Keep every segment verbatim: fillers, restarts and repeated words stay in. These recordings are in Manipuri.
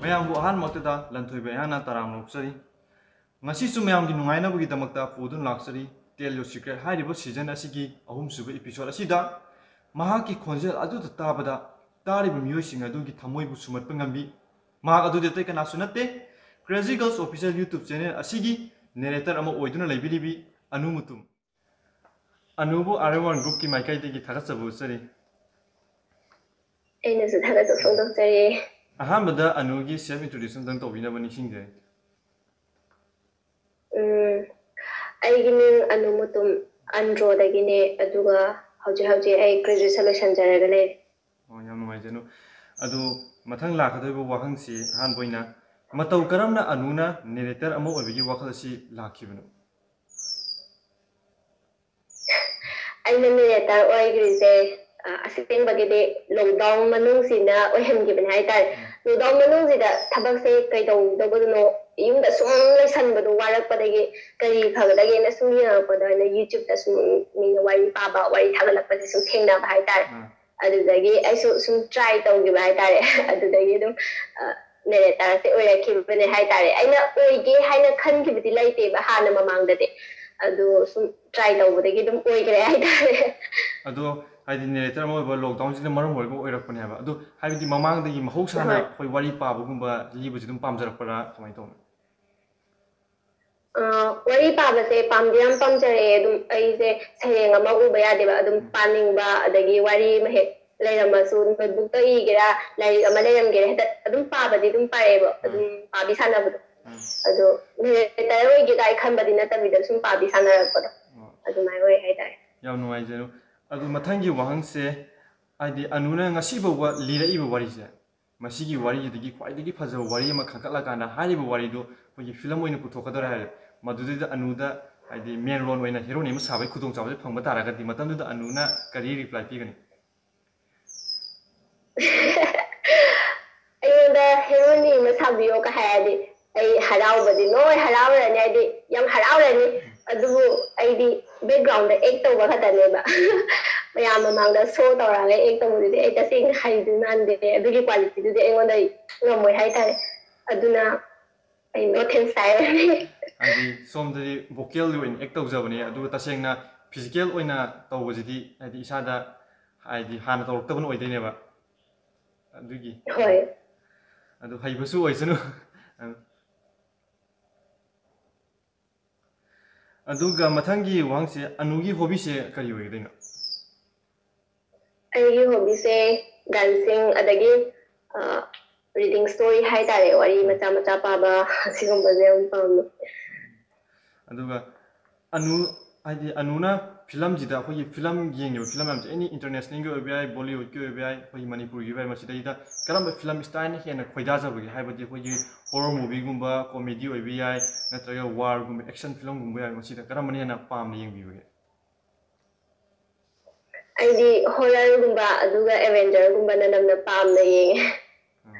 ꯃꯌꯥꯝꯕꯨ ꯑꯍꯥꯟꯕꯃꯛꯇꯗ ꯂꯟꯊꯣꯏꯕ ꯑꯩꯍꯥꯛꯅ ꯇꯔꯥꯝꯅ ꯑꯣꯛꯆꯔꯤ꯫ ꯉꯁꯤꯁꯨ ꯃꯌꯥꯝꯒꯤ ꯅꯨꯡꯉꯥꯏꯅꯕꯒꯤꯗꯃꯛꯇ ꯄꯨꯗꯨꯅ ꯂꯥꯛꯆꯔꯤ Tell Your Secret ꯍꯥꯏꯔꯤꯕ season ꯑꯁꯤꯒꯤ ꯑꯍꯨꯝꯁꯨꯕ episode ꯑꯁꯤꯗ꯫ ꯃꯍꯥꯛꯀꯤ ꯈꯣꯟꯖꯦꯜ ꯑꯗꯨꯗ ꯇꯥꯕꯗ ꯇꯥꯔꯤꯕ ꯃꯤꯑꯣꯏꯁꯤꯡ ꯑꯗꯨꯒꯤ ꯊꯃꯣꯏꯕꯨ ꯁꯨꯝꯍꯠꯄ ꯉꯝꯕꯤ꯫ ꯃꯍꯥꯛ ꯑꯗꯨꯗꯤ ꯑꯇꯩ ꯀꯅꯥꯁꯨ ꯅꯠꯇꯦ, Crazy Girls Official YouTube channel ꯑꯁꯤꯒꯤ narrator ꯑꯃ ꯑꯣꯏꯗꯨꯅ ꯂꯩꯕꯤꯔꯤꯕꯤ Anu Mutum. ꯑꯅꯨꯕꯨ R M One Groupꯀꯤ ꯃꯥꯏꯀꯩꯗꯒꯤ ꯊꯥꯒꯠꯆꯕ ꯎꯠꯆꯔꯤ꯫ ꯑꯩꯅꯁꯨ ꯊꯥꯒꯠꯄ ꯐꯣꯡꯗꯣꯛꯆꯔꯤ꯫ ꯑꯍꯥꯟꯕꯗ ꯑꯅꯨꯒꯤ self introduction ꯑꯝꯇꯪ ꯇꯧꯕꯤꯅꯕ ꯅꯤꯡꯁꯤꯡꯖꯔꯤ꯫ ꯎꯝ, ꯑꯩꯒꯤ ꯃꯤꯡ ꯑꯅꯨ ꯃꯨꯇꯨꯝ, ꯑꯟꯗ꯭ꯔꯣꯗꯒꯤꯅꯦ, ꯑꯗꯨꯒ ꯍꯧꯖꯤꯛ ꯍꯧꯖꯤꯛ ꯑꯩ graduation ꯂꯣꯏꯁꯤꯟꯖꯔꯒ ꯂꯩꯔꯦ꯫ ꯑꯣ, ꯌꯥꯝ ꯅꯨꯡꯉꯥꯏꯖꯩ ꯑꯅꯨ꯫ ꯑꯗꯨ ꯃꯊꯪ ꯂꯥꯛꯀꯗꯧꯔꯤꯕ ꯋꯥꯍꯪꯁꯤ ꯑꯍꯥꯟꯕ ꯑꯣꯏꯅ, ꯃꯇꯧ ꯀꯔꯝꯅ ꯑꯅꯨꯅ narrator ꯑꯃ ꯑꯣꯏꯕꯒꯤ ꯋꯥꯈꯜ ꯑꯁꯤ ꯂꯥꯛꯈꯤꯕꯅꯣ? ꯑꯩꯅ narrator ꯑꯣꯏꯈ꯭ꯔꯤꯁꯦ, ꯑ, ꯑꯁꯦꯡꯕꯒꯤꯗꯤ lockdown ꯃꯅꯨꯡꯁꯤꯅ ꯑꯣꯏꯍꯟꯈꯤꯕꯅꯦ ꯍꯥꯏꯇꯥꯔꯦ꯫ ꯎꯝ꯫ Lockdown ꯃꯅꯨꯡꯁꯤꯗ ꯊꯕꯛꯁꯦ ꯀꯩꯗꯧꯗꯧꯕꯅꯣ, ꯌꯨꯝꯗ ꯁꯨꯝ ꯂꯩꯁꯟꯕꯗꯣ ꯋꯥꯔꯛꯄꯗꯒꯤ ꯀꯔꯤ ꯐꯒꯗꯒꯦꯅ ꯁꯨꯝ ꯌꯦꯡꯉꯛꯄꯗ ꯑꯩꯅ YouTube-ꯇ ꯁꯨꯝ ꯃꯤꯅ ꯋꯥꯔꯤ ꯄꯥꯕ, ꯋꯥꯔꯤ ꯊꯥꯒꯠꯂꯛꯄꯁꯦ ꯁꯨꯝ ꯊꯦꯡꯅꯕ ꯍꯥꯏꯇꯥꯔꯦ꯫ ꯎꯝ꯫ ꯑꯗꯨꯗꯒꯤ ꯑꯩꯁꯨ ꯁꯨꯝ try ꯇꯧꯈꯤꯕ ꯍꯥꯏꯇꯥꯔꯦ꯫ ꯑꯗꯨꯗꯒꯤ ꯑꯗꯨꯝ, ꯑ, narrator-ꯁꯦ ꯑꯣꯏꯔꯛꯈꯤꯕꯅꯦ ꯍꯥꯏꯇꯥꯔꯦ꯫ ꯑꯩꯅ ꯑꯣꯏꯒꯦ ꯍꯥꯏꯅ ꯈꯟꯈꯤꯕꯗꯤ ꯂꯩꯇꯦꯕ ꯍꯥꯟꯅ ꯃꯃꯥꯡꯗꯗꯤ꯫ ꯑꯗꯣ ꯁꯨꯝ try ꯇꯧꯕꯗꯒꯤ ꯑꯗꯨꯝ ꯑꯣꯏꯈ꯭ꯔꯦ ꯍꯥꯏꯇꯥꯔꯦ꯫ ꯑꯗꯣ ꯍꯥꯏꯗꯤ narrator ꯑꯃ ꯑꯣꯏꯕ lockdown-ꯁꯤꯅ ꯃꯔꯝ ꯑꯣꯏꯔꯒ ꯑꯣꯏꯔꯛꯄꯅꯦꯕ꯫ ꯑꯗꯣ ꯍꯥꯏꯕꯗꯤ ꯃꯃꯥꯡꯗꯒꯤ ꯃꯍꯧꯁꯥꯅ ꯍꯣꯏ꯫ ꯑꯩꯈꯣꯏ ꯋꯥꯔꯤ ꯄꯥꯕꯒꯨꯝꯕ ꯂꯤꯕꯁꯤ ꯑꯗꯨꯝ ꯄꯥꯝꯖꯔꯛꯄ꯭ꯔꯥ, ꯀꯃꯥꯏꯅ ꯇꯧꯕꯅꯣ? ꯑ, ꯋꯥꯔꯤ ꯄꯥꯕꯁꯦ ꯄꯥꯝꯗꯤ ꯌꯥꯝ ꯄꯥꯝꯖꯔꯛꯑꯦ꯫ ꯑꯗꯨꯝ ꯑꯩꯁꯦ ꯁꯩꯔꯦꯡ ꯑꯃ ꯎꯕ ꯌꯥꯗꯦꯕ꯫ ꯑꯗꯨꯝ ꯎꯝ꯫ ꯄꯥꯅꯤꯡꯕ, ꯑꯗꯒꯤ ꯋꯥꯔꯤ ꯑꯃ ꯍꯦꯛ ꯂꯩꯔꯝꯃꯁꯨ, notebook-ꯇ ꯏꯒꯦꯔꯥ, ꯂꯥꯏꯔꯤꯛ ꯑꯃ ꯂꯩꯔꯝꯒꯦꯔꯥ, ꯍꯦꯛꯇ ꯑꯗꯨꯝ ꯄꯥꯕꯗꯤ ꯑꯗꯨꯝ ꯄꯥꯏꯌꯦꯕ꯫ ꯎꯝ꯫ ꯑꯗꯨꯝ ꯄꯥꯕꯤ ꯁꯥꯟꯅꯕꯗꯣ꯫ ꯎꯝ꯫ ꯑꯗꯣ narrator ꯑꯣꯏꯒꯦ ꯀꯥꯏ ꯈꯟꯕꯗꯤ ꯅꯠꯇꯕꯤꯗ ꯁꯨꯝ ꯄꯥꯕꯤ ꯁꯥꯟꯅꯔꯛꯄꯗꯣ꯫ ꯑꯣ꯫ ꯑꯗꯨꯃꯥꯏꯅ ꯑꯣꯏ ꯍꯥꯏꯇꯥꯔꯦ꯫ ꯌꯥꯝ ꯅꯨꯡꯉꯥꯏꯖꯔꯦ꯫ ꯑꯗꯨ ꯃꯊꯪꯒꯤ ꯋꯥꯍꯪꯁꯦ, ꯍꯥꯏꯗꯤ ꯑꯅꯨꯅ ꯉꯁꯤ ꯐꯥꯎꯕ ꯂꯤꯔꯛꯏꯕ ꯋꯥꯔꯤꯁꯦ, ꯃꯁꯤꯒꯤ ꯋꯥꯔꯤꯁꯤꯗꯒꯤ ꯈ꯭ꯋꯥꯏꯗꯒꯤ ꯐꯖꯕ ꯋꯥꯔꯤ ꯑꯃ ꯈꯟꯒꯠꯂꯀꯥꯟꯗ ꯍꯥꯏꯔꯤꯕ ꯋꯥꯔꯤꯗꯨ ꯑꯩꯈꯣꯏꯒꯤ film ꯑꯣꯏꯅ ꯄꯨꯊꯣꯛꯀꯗꯧꯔꯦ ꯍꯥꯏꯔꯦ꯫ ꯃꯗꯨꯗꯩꯗ ꯑꯅꯨꯗ ꯍꯥꯏꯗꯤ main role ꯑꯣꯏꯅ heroine ꯑꯃ ꯁꯥꯕꯒꯤ ꯈꯨꯗꯣꯡꯆꯥꯕꯁꯦ ꯐꯪꯕ ꯇꯥꯔꯒꯗꯤ ꯃꯇꯝꯗꯨꯗ ꯑꯅꯨꯅ ꯀꯔꯤ reply ꯄꯤꯒꯅꯤ? ꯑꯩꯉꯣꯟꯗ heroine ꯑꯃ ꯁꯥꯕꯤꯌꯣ ꯀ ꯍꯥꯏꯔꯗꯤ ꯑꯩ ꯍꯔꯥꯎꯕꯗꯤ ꯂꯣꯏ ꯍꯔꯥꯎꯔꯅꯤ, ꯍꯥꯏꯗꯤ ꯌꯥꯝ ꯍꯔꯥꯎꯔꯅꯤ꯫ ꯑꯗꯨꯕꯨ ꯑꯩꯗꯤ background-ꯗ act ꯇꯧꯕ ꯈꯛꯇꯅꯦꯕ꯫ ꯃꯌꯥꯝ ꯃꯃꯥꯡꯗ ꯁꯣ ꯇꯧꯔꯒ ꯑꯦꯛ ꯇꯧꯕꯗꯨꯗꯤ ꯑꯩ ꯇꯁꯦꯡꯅ ꯍꯩꯗꯣꯏ ꯃꯥꯟꯗꯦ꯫ ꯑꯗꯨꯒꯤ ꯀ꯭ꯋꯥꯂꯤꯇꯤꯗꯨꯗꯤ ꯑꯩꯉꯣꯟꯗ ꯉꯝꯃꯣꯏ ꯍꯥꯏꯇꯥꯔꯦ꯫ ꯑꯗꯨꯅ ꯑꯩ ꯅꯣ ꯊꯦꯡꯁ ꯍꯥꯏꯔꯅꯤ꯫ ꯍꯥꯏꯗꯤ ꯁꯣꯝꯗꯗꯤ ꯚꯣꯀꯦꯜꯒꯤ ꯑꯣꯏꯅ ꯑꯦꯛ ꯇꯧꯖꯕꯅꯦ, ꯑꯗꯨꯒ ꯇꯁꯦꯡꯅ ꯐꯤꯖꯤꯀꯦꯜ ꯑꯣꯏꯅ ꯇꯧꯕꯁꯤꯗꯤ ꯍꯥꯏꯗꯤ ꯏꯁꯥꯗ ꯍꯥꯏꯗꯤ ꯍꯥꯟꯅ ꯇꯧꯔꯛꯇꯕꯅ ꯑꯣꯏꯗꯣꯏꯅꯦꯕ꯫ ꯑꯗꯨꯒꯤ ꯍꯣꯏ꯫ ꯑꯗꯨ ꯍꯩꯕꯁꯨ ꯑꯣꯏꯁꯅꯨ꯫ ꯑꯗꯨꯒ ꯃꯊꯪꯒꯤ ꯋꯥꯍꯪꯁꯦ, ꯑꯅꯨꯒꯤ ꯍꯣꯕꯤꯁꯦ ꯀꯔꯤ ꯑꯣꯏꯒꯗꯣꯏꯅꯣ? ꯑꯩꯒꯤ ꯍꯣꯕꯤꯁꯦ ꯗꯥꯟꯁꯤꯡ, ꯑꯗꯒꯤ ꯔꯤꯗꯤꯡ ꯁ꯭ꯇꯣꯔꯤ ꯍꯥꯏꯇꯥꯔꯦ, ꯋꯥꯔꯤ ꯃꯆꯥ ꯃꯆꯥ ꯄꯥꯕ, ꯑꯁꯤꯒꯨꯝꯕꯁꯦ ꯌꯥꯝ ꯄꯥꯝꯃꯦ꯫ ꯑꯗꯨꯒ ꯑꯅꯨ ꯍꯥꯏꯗꯤ ꯑꯅꯨꯅ ꯐꯤꯂꯝꯁꯤꯗ, ꯑꯩꯈꯣꯏꯒꯤ ꯐꯤꯂꯝ ꯌꯦꯡꯉꯤꯕ ꯐꯤꯂꯝ ꯃꯌꯥꯝꯁꯦ, ꯑꯦꯅꯤ ꯏꯟꯇꯔꯅꯦꯁꯅꯦꯜꯒꯤ ꯑꯣꯏꯕ ꯌꯥꯏ, ꯕꯣꯂꯤꯋꯨꯗꯀꯤ ꯑꯣꯏꯕ ꯌꯥꯏ, ꯑꯩꯈꯣꯏꯒꯤ ꯃꯅꯤꯄꯨꯔꯒꯤ ꯑꯣꯏꯕ ꯌꯥꯏ, ꯃꯁꯤꯗꯩꯗ ꯀꯔꯝꯕ ꯐꯤꯂꯝ ꯁ꯭ꯇꯥꯏꯜꯅ ꯍꯦꯟꯅ ꯈꯣꯏꯗꯥꯖꯕꯒꯦ? ꯍꯥꯏꯕꯗꯤ ꯑꯩꯈꯣꯏꯒꯤ ꯍꯣꯔꯣꯔ ꯃꯨꯚꯤꯒꯨꯝꯕ, ꯀꯣꯃꯦꯗꯤ ꯑꯣꯏꯕ ꯌꯥꯏ, ꯅꯠꯇ꯭ꯔꯒ ꯋꯥꯔꯒꯨꯝꯕ, ꯑꯦꯛꯁꯟ ꯐꯤꯂꯝꯒꯨꯝꯕ ꯌꯥꯏ, ꯃꯁꯤꯗ ꯀꯔꯝꯕꯅ ꯍꯦꯟꯅ ꯄꯥꯝꯅ ꯌꯦꯡꯕꯤꯕꯒꯦ? ꯑꯩꯗꯤ ꯍꯣꯔꯔꯒꯨꯝꯕ ꯑꯗꯨꯒ ꯑꯦꯗꯚꯦꯟꯆꯔꯒꯨꯝꯕꯅ ꯅꯝꯅ ꯄꯥꯝꯅ ꯌꯦꯡꯉꯦ꯫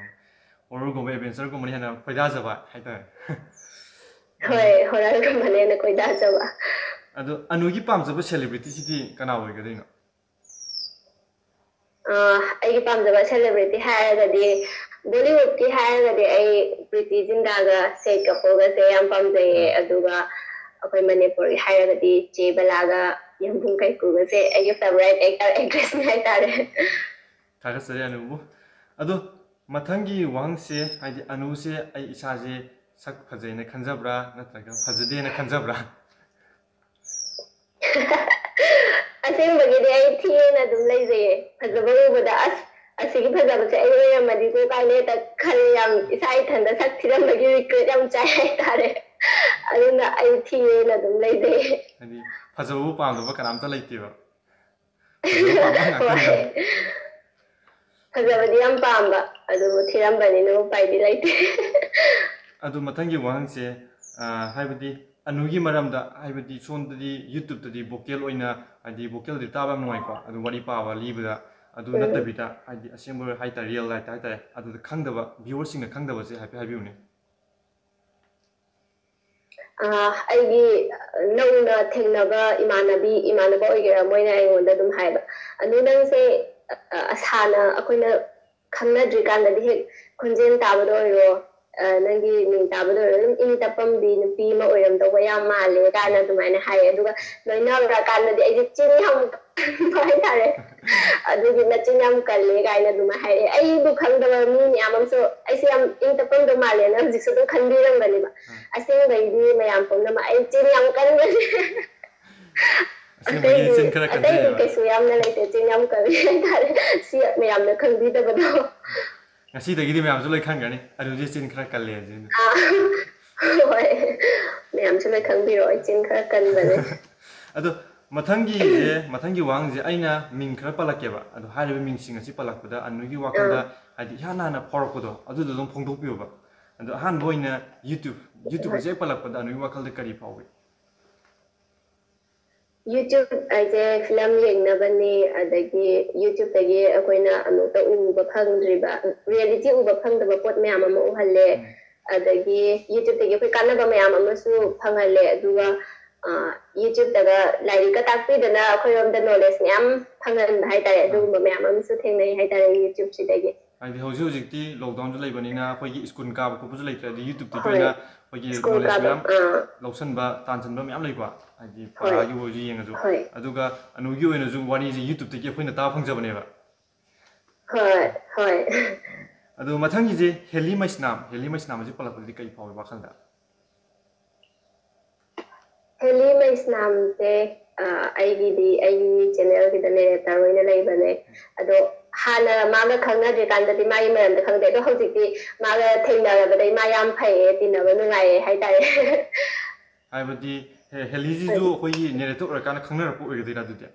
ꯍꯣꯔꯔꯒꯨꯝꯕ, ꯑꯦꯗꯚꯦꯟꯆꯔꯒꯨꯝꯕꯅ ꯍꯦꯟꯅ ꯈꯣꯏꯗꯥꯖꯕ ꯍꯥꯏꯇꯥꯔꯦ꯫ ꯍꯣꯏ, ꯍꯣꯔꯔꯒꯨꯝꯕꯅ ꯍꯦꯟꯅ ꯈꯣꯏꯗꯥꯖꯕ꯫ ꯑꯗꯣ ꯑꯅꯨꯒꯤ ꯄꯥꯝꯖꯕ ꯁꯦꯂꯤꯕ꯭ꯔꯤꯇꯤꯁꯤꯗꯤ ꯀꯅꯥ ꯑꯣꯏꯒꯗꯣꯏꯅꯣ? ꯑꯥ, ꯑꯩꯒꯤ ꯄꯥꯝꯖꯕ ꯁꯦꯂꯤꯕ꯭ꯔꯤꯇꯤ ꯍꯥꯏꯔꯒꯗꯤ ꯕꯣꯂꯤꯋꯨꯗꯀꯤ ꯍꯥꯏꯔꯒꯗꯤ ꯑꯩ ꯄ꯭ꯔꯤꯇꯤ ꯖꯤꯟꯇꯥꯒ ꯁꯦꯠ ꯀꯄꯨꯔꯒꯁꯦ ꯌꯥꯝ ꯄꯥꯝꯖꯩꯌꯦ꯫ ꯑꯗꯨꯒ ꯑꯩꯈꯣꯏ ꯃꯅꯤꯄꯨꯔꯒꯤ ꯍꯥꯏꯔꯒꯗꯤ ꯆꯦ ꯕꯂꯥꯒ ꯌꯨꯝꯕꯨꯡ ꯀꯥꯏꯀꯨꯒꯁꯦ ꯑꯩꯒꯤ ꯐꯦꯚꯣꯔꯥꯏꯠ ꯑꯦꯛꯇꯔ ꯑꯦꯛꯇ꯭ꯔꯦꯁꯅꯤ ꯍꯥꯏꯇꯥꯔꯦ꯫ ꯊꯥꯒꯠꯆꯔꯤ ꯑꯅꯨꯕꯨ꯫ ꯑꯗꯣ ꯃꯊꯪꯒꯤ ꯋꯥꯍꯪꯁꯦ, ꯍꯥꯏꯗꯤ ꯑꯅꯨꯁꯦ ꯑꯩ ꯏꯁꯥꯁꯦ ꯁꯛ ꯐꯖꯩꯅ ꯈꯟꯖꯕ꯭ꯔꯥ ꯅꯠꯇ꯭ꯔꯒ ꯐꯖꯗꯦꯅ ꯈꯟꯖꯕ꯭ꯔꯥ? ꯑꯁꯦꯡꯕꯒꯤꯗꯤ ꯑꯩ ꯊꯤꯌꯦꯅ ꯑꯗꯨꯝ ꯂꯩꯖꯩꯌꯦ꯫ ꯐꯖꯕ ꯎꯕꯗ "ꯑꯁ, ꯑꯁꯤꯒꯤ ꯐꯖꯕꯁꯦ ꯑꯩ ꯑꯣꯏꯔꯝꯃꯗꯤꯀꯣ" ꯀꯥꯏꯅ ꯍꯦꯛꯇ ꯈꯜꯂꯦ꯫ ꯌꯥꯝ ꯏꯁꯥ ꯏꯊꯟꯗ ꯁꯛ ꯊꯤꯔꯝꯕꯒꯤ ꯔꯤꯒ꯭ꯔꯦꯠ ꯌꯥꯝ ꯆꯥꯏ ꯍꯥꯏꯇꯥꯔꯦ꯫ ꯑꯗꯨꯅ ꯑꯩ ꯊꯤꯌꯦꯅ ꯑꯗꯨꯝ ꯂꯩꯖꯩꯌꯦ꯫ ꯍꯥꯏꯗꯤ ꯐꯖꯕꯕꯨ ꯄꯥꯝꯗꯕ ꯀꯅꯥꯝꯇ ꯂꯩꯇꯦꯕ꯫ ꯐꯖꯕ ꯄꯥꯝꯕ ꯉꯥꯛꯇꯅꯦꯕ꯫ ꯍꯣꯏ꯫ ꯐꯖꯕꯗꯤ ꯌꯥꯝ ꯄꯥꯝꯕ, ꯑꯗꯨꯕꯨ ꯊꯤꯔꯝꯕꯅꯤꯅ ꯎꯄꯥꯏꯗꯤ ꯂꯩꯇꯦ꯫ ꯑꯗꯨ ꯃꯊꯪꯒꯤ ꯋꯥꯍꯪꯁꯦ, ꯑ, ꯍꯥꯏꯕꯗꯤ ꯑꯅꯨꯒꯤ ꯃꯔꯝꯗ, ꯍꯥꯏꯕꯗꯤ ꯁꯣꯝꯗꯗꯤ YouTube-ꯇꯗꯤ ꯚꯣꯀꯦꯜ ꯑꯣꯏꯅ, ꯍꯥꯏꯗꯤ ꯚꯣꯀꯦꯜꯗꯤ ꯇꯥꯕ ꯌꯥꯝ ꯅꯨꯡꯉꯥꯏꯀꯣ, ꯑꯗꯨ ꯋꯥꯔꯤ ꯄꯥꯕ ꯂꯤꯕꯗ, ꯑꯗꯨ ꯎꯝ꯫ ꯅꯠꯇꯕꯤꯗ, ꯍꯥꯏꯗꯤ ꯑꯁꯦꯡꯕ ꯍꯥꯏꯇꯥꯔꯦ, ꯔꯤꯌꯦꯜ ꯂꯥꯏꯐꯇ ꯍꯥꯏꯇꯥꯔꯦ, ꯑꯗꯨꯗ ꯈꯪꯗꯕ, ꯚ꯭ꯌꯨꯋꯔꯁꯤꯡꯅ ꯈꯪꯗꯕꯁꯦ ꯍꯥꯏꯐꯦꯠ ꯍꯥꯏꯕꯤꯌꯨꯅꯦ꯫ ꯑꯥ, ꯑꯩꯒꯤ ꯅꯧꯅ ꯊꯦꯡꯅꯕ ꯏꯃꯥꯟꯅꯕꯤ, ꯏꯃꯥꯟꯅꯕ ꯑꯣꯏꯒꯦꯔꯥ, ꯃꯣꯏꯅ ꯑꯩꯉꯣꯟꯗ ꯑꯗꯨꯝ ꯍꯥꯏꯕ, "ꯑꯅꯨ, ꯅꯪꯁꯦ, ꯑ, ꯑꯁꯥꯅ ꯑꯩꯈꯣꯏꯅ ꯈꯪꯅꯗ꯭ꯔꯤꯀꯥꯟꯗꯗꯤ ꯍꯦꯛ ꯈꯣꯟꯖꯦꯜ ꯇꯥꯕꯗ ꯑꯣꯏꯔꯣ, ꯑ, ꯅꯪꯒꯤ ꯃꯤꯡ ꯇꯥꯕꯗ ꯑꯣꯏꯔꯣ, ꯑꯗꯨꯝ ꯏꯪ ꯇꯞꯄꯝꯕꯤ ꯅꯨꯄꯤ ꯑꯃ ꯑꯣꯏꯔꯝꯗꯧꯕ ꯌꯥꯝ ꯃꯥꯜꯂꯦ" ꯀꯥꯏꯅ ꯑꯗꯨꯃꯥꯏꯅ ꯍꯥꯏꯌꯦ꯫ ꯑꯗꯨꯒ ꯂꯣꯏꯅꯔꯀꯥꯟꯗꯗꯤ ꯑꯩꯁꯦ ꯆꯤꯟ ꯌꯥꯝ ꯀꯟꯕ ꯍꯥꯏꯇꯥꯔꯦ꯫ "ꯑꯗꯨꯒꯤ ꯅꯆꯤꯟ ꯌꯥꯝ ꯀꯜꯂꯦ" ꯀꯥꯏꯅ ꯑꯗꯨꯃꯥꯏꯅ ꯍꯥꯏꯔꯛꯑꯦ꯫ ꯑꯩꯕꯨ ꯈꯪꯗꯕ ꯃꯤ ꯃꯌꯥꯝ ꯑꯃꯁꯨ ꯑꯩꯁꯦ ꯌꯥꯝ ꯏꯪ ꯇꯞꯄꯝꯗꯧ ꯃꯥꯜꯂꯦꯅ ꯍꯧꯖꯤꯛꯁꯨ ꯑꯗꯨꯝ ꯈꯟꯕꯤꯔꯝꯒꯅꯦꯕ꯫ ꯑꯁꯦꯡꯕꯩꯗꯤ ꯃꯌꯥꯝ ꯄꯨꯝꯅꯃꯛ ꯑꯩ ꯆꯤꯟ ꯌꯥꯝ ꯀꯟꯕꯅꯦ꯫ ꯑꯁꯦꯡꯕꯒꯤ ꯑꯇꯩꯗꯤ, ꯆꯤꯟ ꯈꯔ ꯑꯇꯩꯗꯤ ꯀꯟꯖꯩꯌꯦꯕ꯫ ꯀꯩꯁꯨ ꯌꯥꯝꯅ ꯂꯩꯇꯦ, ꯆꯤꯟ ꯌꯥꯝ ꯀꯜꯂꯦ ꯍꯥꯏꯇꯥꯔꯦ꯫ ꯁꯤ ꯃꯌꯥꯝꯅ ꯈꯪꯕꯤꯗꯕꯗꯣ꯫ ꯉꯁꯤꯗꯒꯤꯗꯤ ꯃꯌꯥꯝꯁꯨ ꯂꯣꯏ ꯈꯪꯒꯅꯤ, "ꯑꯅꯨꯁꯦ ꯆꯤꯟ ꯈꯔ ꯀꯜꯂꯦ" ꯍꯥꯏꯁꯦ꯫ ꯑꯥ, ꯍꯣꯏ, ꯃꯌꯥꯝꯁꯨ ꯂꯣꯏ ꯈꯪꯕꯤꯔꯣ, ꯑꯩ ꯆꯤꯟ ꯈꯔ ꯀꯟꯕꯅꯦ꯫ ꯑꯗꯣ ꯃꯊꯪꯒꯤꯁꯦ, ꯃꯊꯪꯒꯤ ꯋꯥꯍꯪꯁꯦ ꯑꯩꯅ ꯃꯤꯡ ꯈꯔ ꯄꯜꯂꯛꯀꯦꯕ꯫ ꯑꯗꯣ ꯍꯥꯏꯔꯤꯕ ꯃꯤꯡꯁꯤꯡ ꯑꯁꯤ ꯄꯜꯂꯛꯄꯗ ꯑꯅꯨꯒꯤ ꯋꯥꯈꯜꯗ, ꯑꯥ꯫ ꯍꯥꯏꯗꯤ ꯏꯍꯥꯟ ꯍꯥꯟꯅ ꯐꯥꯎꯔꯛꯄꯗꯣ, ꯑꯗꯨꯗꯣ ꯑꯗꯨꯝ ꯐꯣꯡꯗꯣꯛꯄꯤꯌꯣꯕ꯫ ꯑꯗꯣ ꯑꯍꯥꯟꯕ ꯑꯣꯏꯅ YouTube, YouTube ꯍꯣꯏ꯫ ꯑꯁꯤ ꯍꯦꯛ ꯄꯜꯂꯛꯄꯗ ꯑꯅꯨꯒꯤ ꯋꯥꯈꯜꯗ ꯀꯔꯤ ꯐꯥꯎꯏ? YouTube ꯍꯥꯏꯁꯦ ꯐꯤꯂꯝ ꯌꯦꯡꯅꯕꯅꯤ, ꯑꯗꯒꯤ YouTube-ꯇꯒꯤ ꯑꯩꯈꯣꯏꯅ ꯑꯃꯨꯛꯇ ꯎꯕ ꯐꯪꯗ꯭ꯔꯤꯕ, reality ꯎꯕ ꯐꯪꯗꯕ ꯄꯣꯠ ꯃꯌꯥꯝ ꯑꯃ ꯎꯍꯜꯂꯦ꯫ ꯎꯝ꯫ ꯑꯗꯒꯤ YouTube-ꯇꯒꯤ ꯑꯩꯈꯣꯏ ꯀꯥꯟꯅꯕ ꯃꯌꯥꯝ ꯑꯃꯁꯨ ꯐꯪꯍꯜꯂꯦ꯫ ꯑꯗꯨꯒ, ꯑ, YouTube-ꯇꯒ ꯂꯥꯏꯔꯤꯛꯀ ꯇꯥꯛꯄꯤꯗꯅ ꯑꯩꯈꯣꯏꯔꯣꯝꯗ knowledge ꯃꯌꯥꯝ ꯐꯪꯍꯟꯕ ꯍꯥꯏꯇꯥꯔꯦ, ꯑꯥ꯫ ꯑꯗꯨꯒꯨꯝꯕ ꯃꯌꯥꯝ ꯑꯃꯁꯨ ꯊꯦꯡꯅꯩ ꯍꯥꯏꯇꯥꯔꯦ YouTube-ꯁꯤꯗꯒꯤ꯫ ꯍꯥꯏꯗꯤ ꯍꯧꯖꯤꯛ ꯍꯧꯖꯤꯛꯇꯤ lockdown-ꯁꯨ ꯂꯩꯕꯅꯤꯅ ꯑꯩꯈꯣꯏꯒꯤ ꯁ꯭ꯀꯨꯜ ꯀꯥꯕ ꯈꯣꯠꯄꯁꯨ ꯂꯩꯇ꯭ꯔꯦ, ꯑꯗꯩ YouTube-ꯇꯒꯤ ꯍꯣꯏ꯫ ꯑꯣꯏꯅ ꯑꯩꯈꯣꯏꯒꯤ ꯁ꯭ꯀꯨꯜ knowledge ꯀꯥꯕ, ꯃꯌꯥꯝ ꯑꯥ꯫ ꯂꯧꯁꯟꯕ, ꯇꯥꯟꯁꯤꯟꯕ ꯃꯌꯥꯝ ꯂꯩꯀꯣ, ꯍꯥꯏꯗꯤ ꯍꯣꯏ꯫ ꯄꯔꯥꯒꯤ ꯑꯣꯏꯔꯁꯨ ꯌꯦꯡꯉꯁꯨ꯫ ꯍꯣꯏ꯫ ꯑꯗꯨꯒ ꯑꯅꯨꯒꯤ ꯑꯣꯏꯅꯁꯨ ꯋꯥꯔꯤꯁꯦ YouTube-ꯇꯒꯤ ꯑꯩꯈꯣꯏꯅ ꯇꯥꯕ ꯐꯪꯖꯕꯅꯦꯕ꯫ ꯍꯣꯏ, ꯍꯣꯏ꯫ ꯑꯗꯣ ꯃꯊꯪꯒꯤꯁꯦ ꯍꯦꯂꯤ ꯃꯩꯁꯅꯥꯝ, ꯍꯦꯂꯤ ꯃꯩꯁꯅꯥꯝ ꯑꯁꯤ ꯄꯜꯂꯛꯄꯗꯗꯤ ꯀꯔꯤ ꯐꯥꯎꯏ ꯋꯥꯈꯜꯗ? ꯍꯦꯂꯤ ꯃꯩꯁꯅꯥꯝꯁꯦ, ꯑ, ꯑꯩꯒꯤꯗꯤ, ꯑꯩꯒꯤ channel-ꯒꯤꯗ narrator ꯑꯣꯏꯅ ꯂꯩꯕꯅꯦ꯫ ꯑꯗꯣ ꯍꯥꯟꯅ ꯃꯥꯒ ꯈꯪꯅꯗ꯭ꯔꯤꯀꯥꯟꯗꯗꯤ ꯃꯥꯒꯤ ꯃꯔꯝꯗ ꯈꯪꯗꯦ, ꯑꯗꯣ ꯍꯧꯖꯤꯛꯇꯤ ꯃꯥꯒ ꯊꯦꯡꯅꯔꯕꯗꯩ ꯃꯥ ꯌꯥꯝ ꯐꯩꯌꯦ, ꯇꯤꯟꯅꯕ ꯅꯨꯡꯉꯥꯏꯌꯦ ꯍꯥꯏꯇꯥꯔꯦ꯫ ꯍꯥꯏꯕꯗꯤ ꯍꯦ-, ꯍꯦꯂꯤꯁꯤꯁꯨ ꯍꯥꯏꯗꯤ ꯑꯩꯈꯣꯏꯒꯤ narrator ꯑꯣꯏꯔꯀꯥꯟꯗ ꯈꯪꯅꯔꯛꯄ ꯑꯣꯏꯒꯗꯣꯏꯔꯥ ꯑꯗꯨꯗꯤ?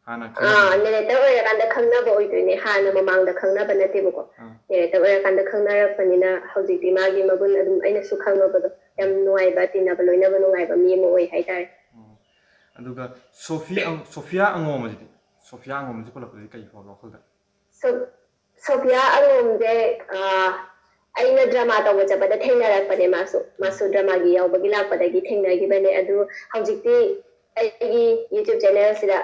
ꯍꯥꯟꯅ ꯑꯥ, ꯈꯪꯅꯕ? Narrator ꯑꯣꯏꯔꯀꯥꯟꯗ ꯈꯪꯅꯕ ꯑꯣꯏꯗꯣꯏꯅꯦ, ꯍꯥꯟꯅ ꯃꯃꯥꯡꯗ ꯈꯪꯅꯕ ꯅꯠꯇꯦꯕꯀꯣ꯫ ꯑꯥ꯫ Narrator ꯑꯣꯏꯔꯀꯥꯟꯗ ꯈꯪꯅꯔꯛꯄꯅꯤꯅ ꯍꯧꯖꯤꯛꯇꯤ ꯃꯥꯒꯤ ꯃꯒꯨꯟ ꯑꯗꯨꯝ ꯑꯩꯅꯁꯨ ꯈꯪꯉꯕꯗꯣ, ꯌꯥꯝ ꯅꯨꯡꯉꯥꯏꯕ, ꯇꯤꯟꯅꯕ ꯂꯣꯏꯅꯕ ꯅꯨꯡꯉꯥꯏꯕ ꯃꯤ ꯑꯃ ꯑꯣꯏ ꯍꯥꯏꯇꯥꯔꯦ꯫ ꯑꯣ꯫ ꯑꯗꯨꯒ ꯁꯣꯐꯤ ꯑꯪ-, ꯁꯣꯐꯤꯌꯥ ꯑꯉꯣꯝ ꯑꯁꯤꯗꯤ? ꯁꯣꯐꯤꯌꯥ ꯑꯉꯣꯝ ꯑꯁꯤ ꯄꯜꯂꯛꯄꯗꯗꯤ ꯀꯔꯤ ꯐꯥꯎꯒꯦ ꯋꯥꯈꯜꯗ? ꯁꯣ-, ꯁꯣꯐꯤꯌꯥ ꯑꯉꯣꯝꯁꯦ, ꯑꯥ, ꯑꯩꯅ ꯗ꯭ꯔꯃꯥ ꯇꯧꯕ ꯆꯠꯄꯗ ꯊꯦꯡꯅꯔꯛꯄꯅꯦ꯫ ꯃꯥꯁꯨ ꯃꯥꯁꯨ ꯗ꯭ꯔꯃꯥꯒꯤ ꯌꯥꯎꯕꯒꯤ ꯂꯥꯛꯄꯗꯒꯤ ꯊꯦꯡꯅꯈꯤꯕꯅꯦ꯫ ꯑꯗꯨ ꯍꯧꯖꯤꯛꯇꯤ ꯑꯩꯒꯤ YouTube channel ꯁꯤꯗ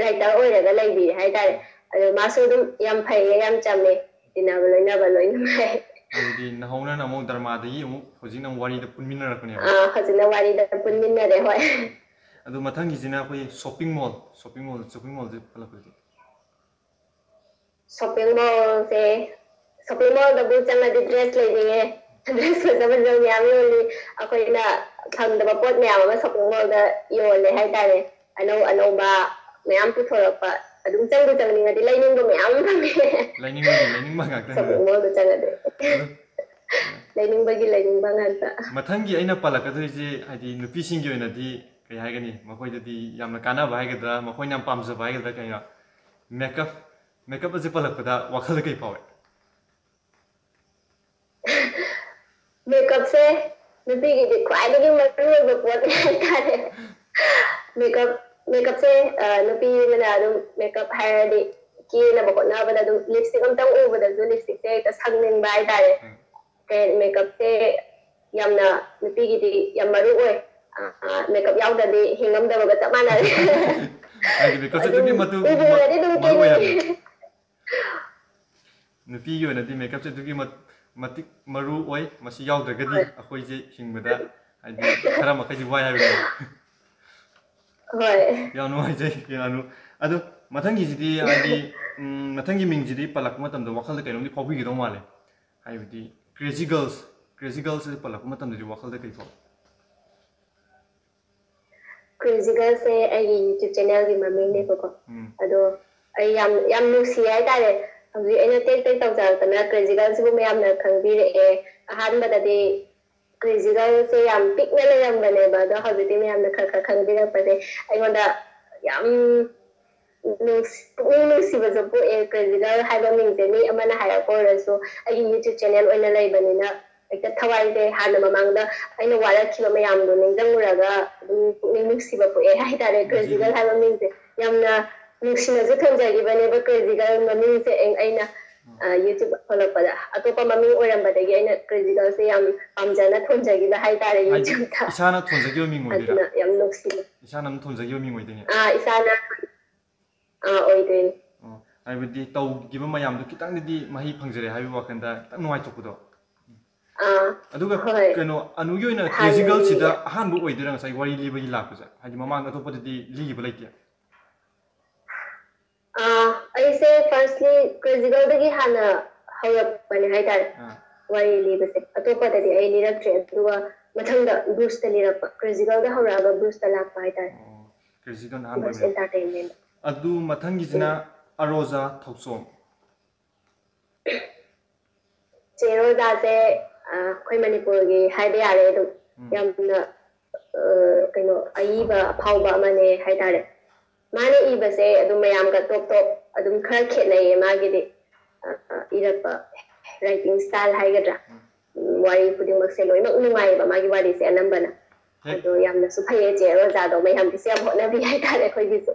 ꯔꯥꯏꯇꯔ ꯑꯣꯏꯔꯒ ꯂꯩꯕꯤꯔꯦ ꯍꯥꯏꯇꯥꯔꯦ꯫ ꯑꯗꯣ ꯃꯥꯁꯨ ꯑꯗꯨꯝ ꯌꯥꯝ ꯐꯩꯌꯦ, ꯌꯥꯝ ꯆꯝꯃꯦ, ꯇꯤꯟꯅꯕ ꯂꯣꯏꯅꯕ ꯂꯣꯏ ꯅꯨꯡꯉꯥꯏ꯫ ꯑꯗꯨꯗꯤ ꯅꯍꯧꯅꯅ ꯑꯃꯨꯛ ꯗ꯭ꯔꯃꯥꯗꯒꯤ ꯑꯃꯨꯛ ꯍꯧꯖꯤꯛꯅ ꯑꯃꯨꯛ ꯋꯥꯔꯤꯗ ꯄꯨꯟꯃꯤꯟꯅꯔꯛꯄꯅꯦꯕ꯫ ꯑꯥ, ꯍꯧꯖꯤꯛꯅ ꯋꯥꯔꯤꯗ ꯄꯨꯟꯃꯤꯟꯅꯔꯦ꯫ ꯍꯣꯏ꯫ ꯑꯗꯨ ꯃꯊꯪꯒꯤꯁꯤꯅ ꯑꯩꯈꯣꯏ shopping mall, shopping mall, shopping mall ꯁꯦ ꯄꯜꯂꯛꯄꯗꯤ꯫ Shopping mall ꯁꯦ, shopping mall ꯗꯕꯨ ꯆꯪꯉꯗꯤ dress ꯂꯩꯅꯤꯡꯉꯦ꯫ Dress ꯐꯖ ꯐꯖꯕ ꯃꯌꯥꯝ ꯌꯣꯜꯂꯤ꯫ ꯑꯩꯈꯣꯏꯅ ꯐꯪꯗꯕ ꯄꯣꯠ ꯃꯌꯥꯝ ꯑꯃ shopping mall ꯗ ꯌꯣꯜꯂꯦ ꯍꯥꯏꯇꯥꯔꯦ꯫ ꯑꯅꯧ ꯑꯅꯧꯕ ꯃꯌꯥꯝ ꯄꯨꯊꯣꯔꯛꯄ, ꯑꯗꯨꯝ ꯆꯪꯕꯨ ꯆꯪꯅꯤꯡꯉꯗꯤ ꯂꯩꯅꯤꯡꯕ ꯃꯌꯥꯝ ꯑꯃ ꯐꯪꯉꯦ꯫ ꯂꯩꯅꯤꯡꯕꯒꯤ ꯂꯩꯅꯤꯡꯕ ꯉꯥꯛꯇꯅꯤ꯫ Shopping mall ꯗ ꯆꯪꯉꯗꯤ꯫ ꯑꯗꯨ ꯂꯩꯅꯤꯡꯕꯒꯤ ꯂꯩꯅꯤꯡꯕ ꯉꯥꯛꯇ꯫ ꯃꯊꯪꯒꯤ ꯑꯩꯅ ꯄꯜꯂꯛꯀꯗꯣꯏꯁꯦ, ꯍꯥꯏꯗꯤ, ꯅꯨꯄꯤꯁꯤꯡꯒꯤ ꯑꯣꯏꯅꯗꯤ ꯀꯩ ꯍꯥꯏꯒꯅꯤ, ꯃꯈꯣꯏꯗꯗꯤ ꯌꯥꯝꯅ ꯀꯥꯟꯅꯕ ꯍꯥꯏꯒꯗ꯭ꯔꯥ, ꯃꯈꯣꯏꯅ ꯌꯥꯝ ꯄꯥꯝꯖꯕ ꯍꯥꯏꯒꯗ꯭ꯔꯥ, ꯀꯩꯅꯣ, makeup, makeup ꯑꯁꯤ ꯄꯜꯂꯛꯄꯗ ꯋꯥꯈꯜꯗ ꯀꯩ ꯐꯥꯎꯏ? Makeup ꯁꯦ ꯅꯨꯄꯤꯒꯤꯗꯤ ꯈ꯭ꯋꯥꯏꯗꯒꯤ ꯃꯔꯨꯑꯣꯏꯕ ꯄꯣꯠꯅꯤ ꯍꯥꯏꯇꯥꯔꯦ꯫ Makeup, makeup ꯁꯦ, ꯑ, ꯅꯨꯄꯤ ꯑꯃꯅ ꯑꯗꯨꯝ makeup ꯍꯥꯏꯔꯗꯤ ꯀꯦꯅꯕ ꯍꯣꯠꯅꯕꯗ ꯑꯗꯨꯝ lipstick ꯑꯝꯇꯪ ꯎꯕꯗꯁꯨ lipstick ꯁꯦ ꯍꯦꯛꯇ ꯁꯪꯅꯤꯡꯕ ꯍꯥꯏꯇꯥꯔꯦ꯫ ꯎꯝ꯫ ꯀꯩ, makeup ꯁꯦ ꯌꯥꯝꯅ ꯅꯨꯄꯤꯒꯤꯗꯤ ꯌꯥꯝ ꯃꯔꯨ ꯑꯣꯏ꯫ ꯑ, makeup ꯌꯥꯎꯗ꯭ꯔꯗꯤ ꯍꯤꯡꯉꯝꯗꯕꯒ ꯆꯞ ꯃꯥꯟꯅꯔꯦ꯫ ꯍꯥꯏꯗꯤ makeup ꯁꯦ ꯑꯗꯨꯝ ꯑꯗꯨꯛꯀꯤ ꯃꯇꯤꯛ ꯎꯕ ꯃ-, ꯎꯔꯗꯤ ꯑꯗꯨꯝ ꯃꯔꯨ ꯑꯣꯏ ꯀꯦꯅꯤꯡꯉꯦ꯫ ꯍꯥꯏꯕꯅꯤ꯫ ꯅꯨꯄꯤꯒꯤ ꯑꯣꯏꯅꯗꯤ makeup ꯁꯦ ꯑꯗꯨꯛꯀꯤ ꯃ-, ꯃꯇꯤꯛ ꯃꯔꯨ ꯑꯣꯏ꯫ ꯃꯁꯤ ꯌꯥꯎꯗ꯭ꯔꯒꯗꯤ ꯍꯣꯏ꯫ ꯑꯩꯈꯣꯏꯁꯦ ꯍꯤꯡꯕꯗ, ꯍꯥꯏꯗꯤ, ꯈꯔ ꯃꯈꯩꯗꯤ ꯋꯥꯏ ꯍꯥꯏꯕꯅꯦꯕ꯫ ꯍꯣꯏ꯫ ꯌꯥꯝ ꯅꯨꯡꯉꯥꯏꯖꯩ, ꯀꯩꯅꯥꯅꯨ꯫ ꯑꯗꯣ ꯃꯊꯪꯒꯤꯁꯤꯗꯤ, ꯍꯥꯏꯗꯤ, ꯎꯝ, ꯃꯊꯪꯒꯤ ꯃꯤꯡꯁꯤꯗꯤ ꯄꯜꯂꯛꯄ ꯃꯇꯝꯗ ꯋꯥꯈꯜꯗ ꯀꯩꯅꯣꯝꯗꯤ ꯐꯥꯎꯕꯤꯒꯗꯧ ꯃꯥꯜꯂꯦ꯫ ꯍꯥꯏꯕꯗꯤ crazy girls, crazy girls ꯁꯤ ꯄꯜꯂꯛꯄ ꯃꯇꯝꯗꯗꯤ ꯋꯥꯈꯜꯗ ꯀꯩ ꯐꯥꯎ? Crazy Girl ꯁꯦ ꯑꯩꯒꯤ YouTube channel ꯒꯤ ꯃꯃꯤꯡꯅꯦꯕꯀꯣ꯫ ꯎꯝ꯫ ꯑꯗꯣ ꯑꯩ ꯌꯥꯝ, ꯌꯥꯝ ꯅꯨꯡꯁꯤ ꯍꯥꯏꯇꯥꯔꯦ꯫ ꯍꯧꯖꯤꯛ ꯑꯩꯅ ꯇꯦꯛ ꯇꯦꯛ ꯇꯧꯖꯔꯛꯇꯅ Crazy Girl ꯁꯤꯕꯨ ꯃꯌꯥꯝꯅ ꯈꯪꯕꯤꯔꯛꯑꯦ꯫ ꯑꯍꯥꯟꯕꯗꯗꯤ Crazy Girl ꯁꯦ ꯌꯥꯝ ꯄꯤꯛꯅ ꯂꯩꯔꯝꯕꯅꯦꯕ, ꯑꯗꯣ ꯍꯧꯖꯤꯛꯇꯤ ꯃꯌꯥꯝꯅ ꯈꯔ ꯈꯔ ꯈꯪꯕꯤꯔꯛꯄꯁꯦ ꯑꯩꯉꯣꯟꯗ ꯌꯥꯝ ꯅꯨꯡꯁꯤ-, ꯄꯨꯛꯅꯤꯡ ꯅꯨꯡꯁꯤꯕꯁꯨ ꯄꯣꯛꯑꯦ꯫ Crazy Girl ꯍꯥꯏꯕ ꯃꯤꯡꯁꯦ ꯃꯤ ꯑꯃꯅ ꯍꯥꯏꯔꯛꯄ ꯑꯣꯏꯔꯁꯨ ꯑꯩꯒꯤ YouTube channel ꯑꯣꯏꯅ ꯂꯩꯕꯅꯤꯅ ꯍꯦꯛꯇ ꯊꯋꯥꯏꯁꯦ ꯍꯥꯟꯅ ꯃꯃꯥꯡꯗ ꯑꯩꯅ ꯋꯥꯔꯛꯈꯤꯕ ꯃꯌꯥꯝꯗꯣ ꯅꯤꯡꯁꯤꯡꯉꯨꯔꯒ ꯑꯗꯨꯝ ꯄꯨꯛꯅꯤꯡ ꯅꯨꯡꯁꯤꯕ ꯄꯣꯛꯑꯦ ꯍꯥꯏꯇꯥꯔꯦ꯫ Crazy Girl ꯍꯥꯏꯕ ꯃꯤꯡꯁꯦ ꯌꯥꯝꯅ ꯅꯨꯡꯁꯤꯅꯁꯨ ꯊꯣꯟꯖꯈꯤꯕꯅꯦꯕ Crazy Girl ꯃꯃꯤꯡꯁꯦ ꯑꯩ-, ꯑꯩꯅ꯫ ꯑ, YouTube ꯊꯣꯛꯂꯛꯄꯗ ꯑꯇꯣꯞꯄ ꯃꯃꯤꯡ ꯑꯣꯏꯔꯝꯕꯗꯒꯤ ꯑꯩꯅ Crazy Girlꯁꯦ ꯌꯥꯝ ꯄꯥꯝꯖꯅ ꯊꯣꯟꯖꯈꯤꯕ ꯍꯥꯏꯇꯥꯔꯦ ꯍꯥꯏꯗꯤ YouTubeꯇ꯫ ꯏꯁꯥꯅ ꯊꯣꯟꯖꯈꯤꯕ ꯃꯤꯡ ꯑꯣꯏꯗꯣꯏꯔꯥ? ꯑꯗꯨꯅ ꯌꯥꯝ ꯅꯨꯡꯁꯤ꯫ ꯏꯁꯥꯅ ꯑꯗꯨꯝ ꯊꯣꯟꯖꯈꯤꯕ ꯃꯤꯡ ꯑꯣꯏꯗꯣꯏꯅꯦ? ꯑꯥ, ꯏꯁꯥꯅ ꯑꯥ, ꯑꯣꯏꯗꯣꯏꯅꯤ꯫ ꯑꯣ, ꯍꯥꯏꯕꯗꯤ ꯇꯧꯈꯤꯕ ꯃꯌꯥꯝꯗꯣ ꯈꯤꯇꯪꯗꯗꯤ ꯃꯍꯩ ꯐꯪꯖꯔꯦ ꯍꯥꯏꯕꯒꯤ ꯋꯥꯈꯜꯗ ꯈꯤꯇꯪ ꯅꯨꯡꯉꯥꯏꯊꯣꯛꯄꯗꯣ꯫ ꯑꯥ, ꯑꯗꯨꯒ ꯍꯣꯏ꯫ ꯀꯩꯅꯣ, ꯑꯅꯨꯒꯤ ꯑꯣꯏꯅ Crazy ꯍꯥꯟꯅꯗꯤ Girlꯁꯤꯗ ꯑꯍꯥꯟꯕ ꯑꯣꯏꯗꯣꯏꯔꯥ ꯉꯁꯥꯏ ꯋꯥꯔꯤ ꯂꯤꯕꯒꯤ ꯂꯥꯛꯄꯁꯦ? ꯍꯥꯏꯗꯤ ꯃꯃꯥꯡꯗ ꯑꯇꯣꯞꯄꯗꯗꯤ ꯂꯤꯈꯤꯕ ꯂꯩꯇꯦ? ꯑꯥ, ꯑꯩꯁꯦ firstly Crazy Girlꯗꯒꯤ ꯍꯥꯟꯅ ꯍꯧꯔꯛꯄꯅꯦ ꯍꯥꯏꯇꯥꯔꯦ ꯑꯥ, ꯋꯥꯔꯤ ꯂꯤꯕꯁꯦ꯫ ꯑꯇꯣꯞꯄꯗꯗꯤ ꯑꯩ ꯂꯤꯔꯛꯇ꯭ꯔꯦ, ꯑꯗꯨꯒ ꯃꯊꯪꯗ Bruceꯇ ꯂꯤꯔꯛꯄ, Crazy Girlꯗ ꯍꯧꯔꯛꯑꯒ Bruceꯇ ꯂꯥꯛꯄ ꯍꯥꯏꯇꯥꯔꯦ꯫ ꯑꯣ, Crazy Girlꯅ ꯑꯍꯥꯟꯕ Bruce ꯑꯣꯏꯕꯅꯦ꯫ Entertainment꯫ ꯑꯗꯨ ꯃꯊꯪꯒꯤꯁꯤꯅ ꯑꯔꯣꯖꯥ ꯊꯧꯆꯣꯝ꯫ ꯆꯦ ꯔꯣꯖꯥꯁꯦ, ꯑ, ꯑꯩꯈꯣꯏ ꯃꯅꯤꯄꯨꯔꯒꯤ ꯍꯥꯏꯕ ꯌꯥꯔꯦ ꯑꯗꯨꯝ꯫ ꯎꯝ꯫ ꯌꯥꯝꯅ, ꯑ, ꯀꯩꯅꯣ, ꯑꯏꯕ ꯑꯐꯥꯎꯕ ꯑꯃꯅꯦ ꯍꯥꯏꯇꯥꯔꯦ꯫ ꯃꯥꯅ ꯏꯕꯁꯦ ꯑꯗꯨꯝ ꯃꯌꯥꯝꯒ top top ꯑꯗꯨꯝ ꯈꯔ ꯈꯦꯠꯅꯩꯌꯦ ꯃꯥꯒꯤꯗꯤ꯫ ꯑ, ꯑ, ꯏꯔꯛꯄ writing style ꯍꯥꯏꯒꯗ꯭ꯔꯥ? ꯎꯝ꯫ ꯎꯝ, ꯋꯥꯔꯤ ꯈꯨꯗꯤꯡꯃꯛꯁꯦ ꯂꯣꯏꯅꯃꯛ ꯅꯨꯡꯉꯥꯏꯌꯦꯕ ꯃꯥꯒꯤ ꯋꯥꯔꯤꯁꯦ ꯑꯅꯝꯕꯅ꯫ ꯍꯦꯛ ꯑꯗꯣ ꯌꯥꯝꯅꯁꯨ ꯐꯩꯌꯦ ꯆꯦ ꯔꯣꯖꯥꯗꯣ, ꯃꯌꯥꯝꯒꯤꯁꯨ ꯌꯥꯝ ꯍꯣꯠꯅꯕꯤ ꯍꯥꯏꯇꯥꯔꯦ ꯑꯩꯈꯣꯏꯒꯤꯁꯨ꯫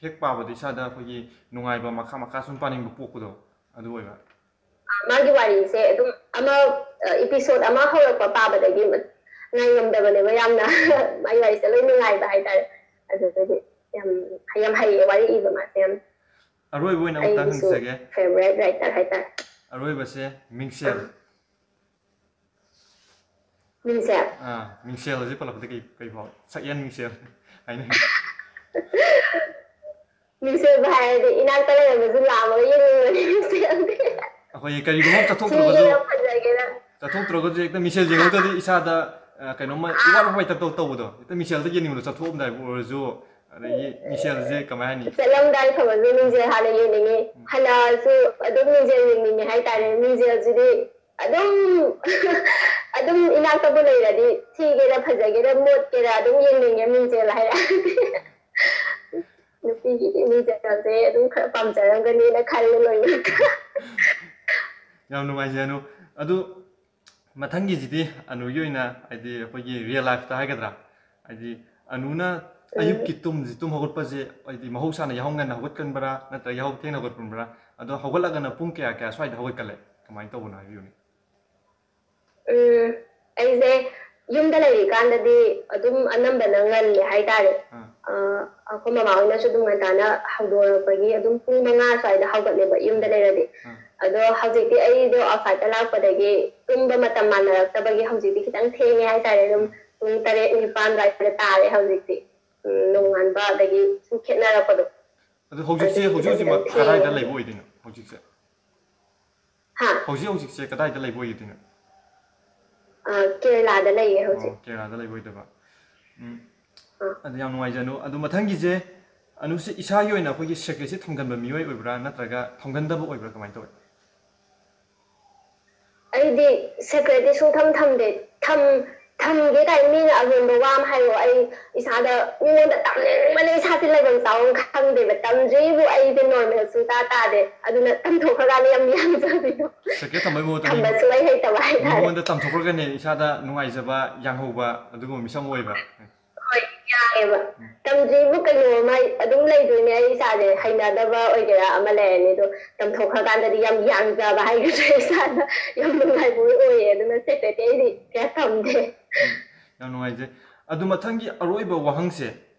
ꯍꯦꯛ ꯄꯥꯕꯗ ꯏꯁꯥꯗ ꯑꯩꯈꯣꯏꯒꯤ ꯅꯨꯡꯉꯥꯏꯕ, ꯃꯈꯥ ꯃꯈꯥ ꯁꯨꯝ ꯄꯥꯅꯤꯡꯕ ꯄꯣꯛꯄꯗꯣ ꯑꯗꯨ ꯑꯣꯏꯕ꯫ ꯃꯥꯒꯤ ꯋꯥꯔꯤꯁꯦ ꯑꯗꯨꯝ ꯑꯃ, ꯑ, episode ꯑꯃ ꯍꯧꯔꯛꯄ ꯄꯥꯕꯗꯒꯤ ꯉꯥꯏ ꯉꯝꯗꯕꯅꯦꯕ ꯌꯥꯝꯅ꯫ ꯃꯥꯒꯤ ꯋꯥꯔꯤꯁꯦ ꯂꯣꯏ ꯅꯨꯡꯉꯥꯏꯕ ꯍꯥꯏꯇꯥꯔꯦ꯫ ꯑꯗꯨꯗꯒꯤ ꯌꯥꯝ, ꯌꯥꯝ ꯍꯩꯌꯦ ꯋꯥꯔꯤ ꯏꯕ ꯃꯥꯁꯦ ꯌꯥꯝ꯫ ꯑꯔꯣꯏꯕ ꯑꯣꯏꯅ ꯑꯃꯨꯛꯇꯪ ꯑꯩꯒꯤꯁꯨ ꯍꯪꯖꯒꯦ꯫ Favourite writer ꯍꯥꯏꯇꯥꯔꯦ꯫ ꯑꯔꯣꯏꯕꯁꯦ ꯃꯤꯡꯁꯦꯜ꯫ ꯃꯤꯡꯁꯦꯜ꯫ ꯑꯥ, ꯃꯤꯡꯁꯦꯜ ꯑꯁꯤ ꯄꯜꯂꯛꯄꯗ ꯀꯩ, ꯀꯩ ꯐꯥꯎ? ꯁꯛꯌꯦꯟ ꯃꯤꯡꯁꯦꯜ ꯍꯥꯏꯅ꯫ ꯃꯤꯡꯁꯦꯜꯕꯨ ꯍꯥꯏꯔꯗꯤ ꯏꯅꯥꯛꯇ ꯂꯩꯔꯝꯕꯁꯨ ꯂꯥꯝꯃꯒ ꯌꯦꯡꯅꯤꯡꯕꯅꯤ ꯃꯤꯡꯁꯦꯜꯗꯤ꯫ ꯑꯩꯈꯣꯏꯒꯤ ꯀꯔꯤꯒꯨꯝꯕ ꯑꯃ ꯊꯤꯒꯦꯔꯥ ꯆꯠꯊꯣꯛꯇ꯭ꯔꯒꯁꯨ, ꯐꯖꯒꯦꯔꯥ꯫ ꯆꯠꯊꯣꯛꯇ꯭ꯔꯒꯁꯨ ꯍꯦꯛꯇ ꯃꯤꯡꯁꯦꯜ ꯌꯦꯡꯉꯛꯇ꯭ꯔꯗꯤ ꯏꯁꯥꯗ, ꯑ, ꯀꯩꯅꯣꯝꯃ ꯏꯋꯥꯠ ꯋꯥꯠꯄꯩ type ꯇꯧ-, ꯇꯧꯕꯗꯣ꯫ ꯍꯦꯛꯇ ꯃꯤꯡꯁꯦꯜꯗ ꯌꯦꯡꯅꯤꯡꯕꯗꯣ, ꯆꯠꯊꯣꯛꯑꯝꯗꯥꯏꯕꯨ ꯑꯣꯏꯔꯁꯨ꯫ ꯑꯗꯒꯤ ꯃꯤꯡꯁꯦꯜꯁꯦ ꯀꯃꯥꯏ ꯍꯥꯏꯅꯤ? ꯆꯠꯂꯝꯗꯥꯏ ꯐꯥꯎꯕꯁꯨ ꯃꯤꯡꯁꯦꯜ ꯍꯥꯟꯅ ꯌꯦꯡꯅꯤꯡꯉꯤ꯫ ꯍꯜꯂꯛꯑꯁꯨ ꯑꯗꯨꯝ ꯃꯤꯡꯁꯦꯜ ꯌꯦꯡꯅꯤꯡꯉꯦ ꯍꯥꯏꯇꯥꯔꯦ꯫ ꯃꯤꯡꯁꯦꯜꯁꯤꯗꯤ ꯑꯗꯨꯝ, ꯑꯗꯨꯝ ꯏꯅꯥꯛꯇꯕꯨ ꯂꯩꯔꯗꯤ ꯊꯤꯒꯦꯔꯥ ꯐꯖꯒꯦꯔꯥ ꯃꯣꯠꯀꯦꯔꯥ ꯑꯗꯨꯝ ꯌꯦꯡꯅꯤꯡꯉꯦ ꯃꯤꯡꯁꯦꯜ ꯍꯥꯏꯔꯛꯑꯗꯤ꯫ ꯅꯨꯄꯤꯒꯤꯗꯤ ꯃꯤꯡꯁꯦꯜꯁꯦ ꯑꯗꯨꯝ ꯈꯔ ꯄꯥꯝꯖꯔꯝꯒꯅꯤꯅ ꯈꯜꯂꯦ ꯂꯣꯏꯅꯃꯛ꯫ ꯌꯥꯝ ꯅꯨꯡꯉꯥꯏꯖꯩ ꯑꯅꯨ꯫ ꯑꯗꯨ ꯃꯊꯪꯒꯤꯁꯤꯗꯤ ꯑꯅꯨꯒꯤ ꯑꯣꯏꯅ, ꯍꯥꯏꯗꯤ, ꯑꯩꯈꯣꯏꯒꯤ real lifeꯇ ꯍꯥꯏꯒꯗ꯭ꯔꯥ, ꯍꯥꯏꯗꯤ, ꯑꯅꯨꯅ ꯑꯌꯨꯛꯀꯤ ꯇꯨꯝꯁꯤ, ꯇꯨꯝ ꯍꯧꯒꯠꯄꯁꯦ, ꯍꯥꯏꯗꯤ ꯃꯍꯧꯁꯥꯅ ꯌꯥꯍꯧ ꯉꯟꯅ ꯍꯧꯒꯠꯀꯟꯕ꯭ꯔꯥ, ꯅꯠꯇ꯭ꯔꯒ ꯌꯥꯍꯧ ꯊꯦꯡꯅ ꯍꯧꯒꯠꯀꯟꯕ꯭ꯔꯥ? ꯑꯗꯣ ꯍꯧꯒꯠꯂꯒꯅ ꯄꯨꯡ ꯀꯌꯥ, ꯀꯌꯥ ꯁ꯭ꯋꯥꯏꯗ ꯍꯧꯒꯠꯀꯜꯂꯦ? ꯀꯃꯥꯏꯅ ꯇꯧꯕꯅꯣ, ꯍꯥꯏꯕꯤꯌꯨꯅꯦ꯫ ꯎꯝ, ꯑꯩꯁꯦ ꯌꯨꯝꯗ ꯂꯩꯔꯤꯀꯥꯟꯗꯗꯤ ꯑꯗꯨꯝ ꯑꯅꯝꯕꯅ ꯉꯜꯂꯦ ꯍꯥꯏꯇꯥꯔꯦ꯫ ꯑꯥ꯫ ꯑ, ꯑꯩꯈꯣꯏ ꯃꯃꯥ ꯍꯣꯏꯅꯁꯨ ꯑꯗꯨꯝ ꯉꯟꯇꯥꯅ ꯍꯧꯗꯣꯔꯛꯄꯒꯤ ꯑꯗꯨꯝ ꯄꯨꯡ ꯃꯉꯥ ꯁ꯭ꯋꯥꯏꯗ ꯍꯧꯒꯠꯂꯦꯕ, ꯌꯨꯝꯗ ꯂꯩꯔꯗꯤ꯫ ꯑꯥ꯫ ꯑꯗꯣ ꯍꯧꯖꯤꯛꯇꯤ ꯑꯩꯗꯣ ꯑꯥꯎꯠꯁꯥꯏꯗꯠꯇ ꯂꯥꯛꯄꯗꯒꯤ ꯇꯨꯝꯕ ꯃꯇꯝ ꯃꯥꯟꯅꯔꯛꯇꯕꯒꯤ ꯍꯧꯖꯤꯛꯇꯤ ꯈꯤꯇꯪ ꯊꯦꯡꯉꯦ ꯍꯥꯏꯇꯥꯔꯦ꯫ ꯑꯗꯨꯝ ꯄꯨꯡ ꯇꯔꯦꯠ, ꯅꯤꯄꯥꯟ ꯑꯗꯨꯋꯥꯏꯗ ꯇꯥꯔꯦ ꯍꯧꯖꯤꯛꯇꯤ꯫ ꯎꯝ, ꯅꯣꯡꯉꯥꯟꯕ ꯑꯗꯒꯤ ꯁꯨꯝ ꯈꯦꯠꯅꯔꯛꯄꯗꯣ꯫ ꯑꯗꯣ ꯍꯧꯖꯤꯛꯁꯦ, ꯑꯗꯨ ꯍꯧꯖꯤꯛ ꯍꯧꯖꯤꯛꯃꯛ ꯈꯤꯇꯪ ꯀꯗꯥꯏꯗ ꯊꯦꯡꯉꯦ꯫ ꯂꯩꯕ ꯑꯣꯏꯗꯣꯏꯅꯣ ꯍꯧꯖꯤꯛꯁꯦ? ꯍꯥ? ꯍꯧꯖꯤꯛ ꯍꯧꯖꯤꯛꯁꯦ ꯀꯗꯥꯏꯗ ꯂꯩꯕ ꯑꯣꯏꯗꯣꯏꯅꯣ? ꯑ, ꯀꯦꯔꯂꯥꯗ ꯂꯩꯌꯦ ꯍꯧꯖꯤꯛ꯫ ꯑꯣ, ꯀꯦꯔꯂꯥꯗ ꯂꯩꯕ ꯑꯣꯏꯗꯣꯏꯕ꯫ ꯎꯝ꯫ ꯑꯥ꯫ ꯑꯗꯨ ꯌꯥꯝ ꯅꯨꯡꯉꯥꯏꯖꯩ, ꯑꯅꯨ꯫ ꯑꯗꯨ ꯃꯊꯪꯒꯤꯁꯦ, ꯑꯅꯨꯁꯦ ꯏꯁꯥꯒꯤ ꯑꯣꯏꯅ ꯑꯩꯈꯣꯏꯒꯤ ꯁꯦꯀ꯭ꯔꯦꯠꯁꯦ ꯊꯝꯒꯟꯕ ꯃꯤꯑꯣꯏ ꯑꯣꯏꯕ꯭ꯔꯥ, ꯅꯠꯇ꯭ꯔꯒ ꯊꯝꯒꯟꯗꯕ ꯑꯣꯏꯕ꯭ꯔꯥ, ꯀꯃꯥꯏꯅ ꯇꯧꯋꯤ? ꯑꯩꯗꯤ ꯁꯦꯀ꯭ꯔꯦꯠꯇꯤ ꯁꯨꯡꯊꯝ ꯊꯝꯗꯦ꯫ ꯊꯝ-, ꯊꯝꯒꯦ ꯀꯥꯏꯅ ꯃꯤꯅ ꯑꯔꯣꯟꯕ ꯋꯥ ꯑꯃ ꯍꯥꯏꯔꯛꯑꯣ, ꯑꯩ ꯏꯁꯥꯗ ꯃꯤꯉꯣꯟꯗ ꯇꯝꯅꯤꯡꯕꯅ ꯏꯁꯥꯁꯦ ꯂꯩꯐꯝ ꯆꯥꯐꯝ ꯈꯪꯗꯦꯕ꯫ ꯇꯝꯗ꯭ꯔꯤꯕꯨ ꯑꯩꯗꯤ ꯅꯣꯔꯃꯦꯜ ꯁꯨꯡꯇꯥ ꯇꯥꯗꯦ꯫ ꯑꯗꯨꯅ ꯇꯝꯊꯣꯛꯈ꯭ꯔꯀꯥꯟꯗ ꯌꯥꯝ ꯌꯥꯡꯖꯕꯤꯗꯣ꯫ ꯁꯦꯀ꯭ꯔꯦꯠ ꯊꯝꯕꯩ ꯃꯍꯨꯠꯇ ꯃꯤ-, ꯊꯝꯕ ꯁꯨꯡꯍꯩ ꯍꯩꯇꯕ ꯍꯥꯏꯇꯥꯔꯦ꯫ ꯃꯤꯉꯣꯟꯗ ꯇꯝꯊꯣꯛꯈ꯭ꯔꯒꯅꯦ ꯏꯁꯥꯗ ꯅꯨꯡꯉꯥꯏꯖꯕ, ꯌꯥꯡꯍꯧꯕ ꯑꯗꯨꯒꯨꯝꯕ ꯃꯤꯁꯛ ꯑꯃ ꯑꯣꯏꯕ꯫ ꯍꯣꯏ, ꯌꯥꯡꯉꯦꯕ꯫ ꯎꯝ꯫ ꯇꯝꯗ꯭ꯔꯤꯕꯨ ꯀꯩꯅꯣꯝꯃ ꯑꯗꯨꯝ ꯂꯩꯗꯣꯏꯅꯦ ꯑꯩ ꯏꯁꯥꯁꯦ꯫ ꯍꯩꯅꯗꯕ ꯑꯣꯏꯒꯦꯔꯥ ꯑꯃ ꯂꯩꯔꯅꯤ, ꯑꯗꯣ ꯇꯝꯊꯣꯛꯈ꯭ꯔꯀꯥꯟꯗꯗꯤ ꯌꯥꯝ ꯌꯥꯡꯖꯕ ꯍꯥꯏꯒꯗ꯭ꯔꯥ, ꯏꯁꯥꯗ ꯌꯥꯝ ꯅꯨꯡꯉꯥꯏꯕ ꯑꯣꯏꯌꯦ꯫ ꯑꯗꯨꯅ ꯁꯦꯀ꯭ꯔꯦꯠꯇꯤ ꯑꯩꯗꯤ ꯀꯌꯥ ꯊꯝꯗꯦ꯫ ꯎꯝ, ꯌꯥꯝ ꯅꯨꯡꯉꯥꯏꯖꯩ꯫ ꯑꯗꯨ ꯃꯊꯪꯒꯤ ꯑꯔꯣꯏꯕ ꯋꯥꯍꯪꯁꯦ,